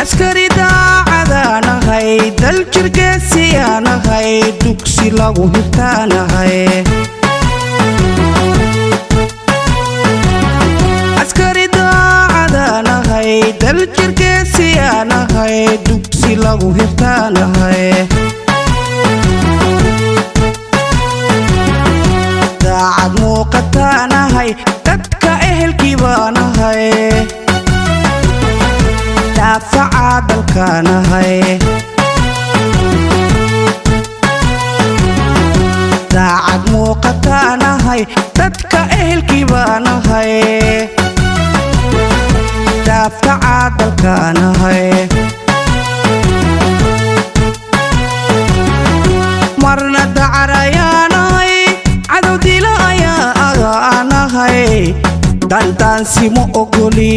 Askari daacadaanahay, daljirgeesiyaanahay, dugsi lagu hirtaanahay. Askari daacadaanahay, daljirgeesiyaanahay, dugsi lagu hirtaanahay. Daacad muuqataanahay, dadka ehelkii baanahay, daafaca dalkaanahay. Daacad muuqataanahay, dadka ehelkii baanahay, daafaca dalkaanahay. Marna dacar ayaanahay, cadow dila ayaa agaanahay, dandaansi ma ogoli.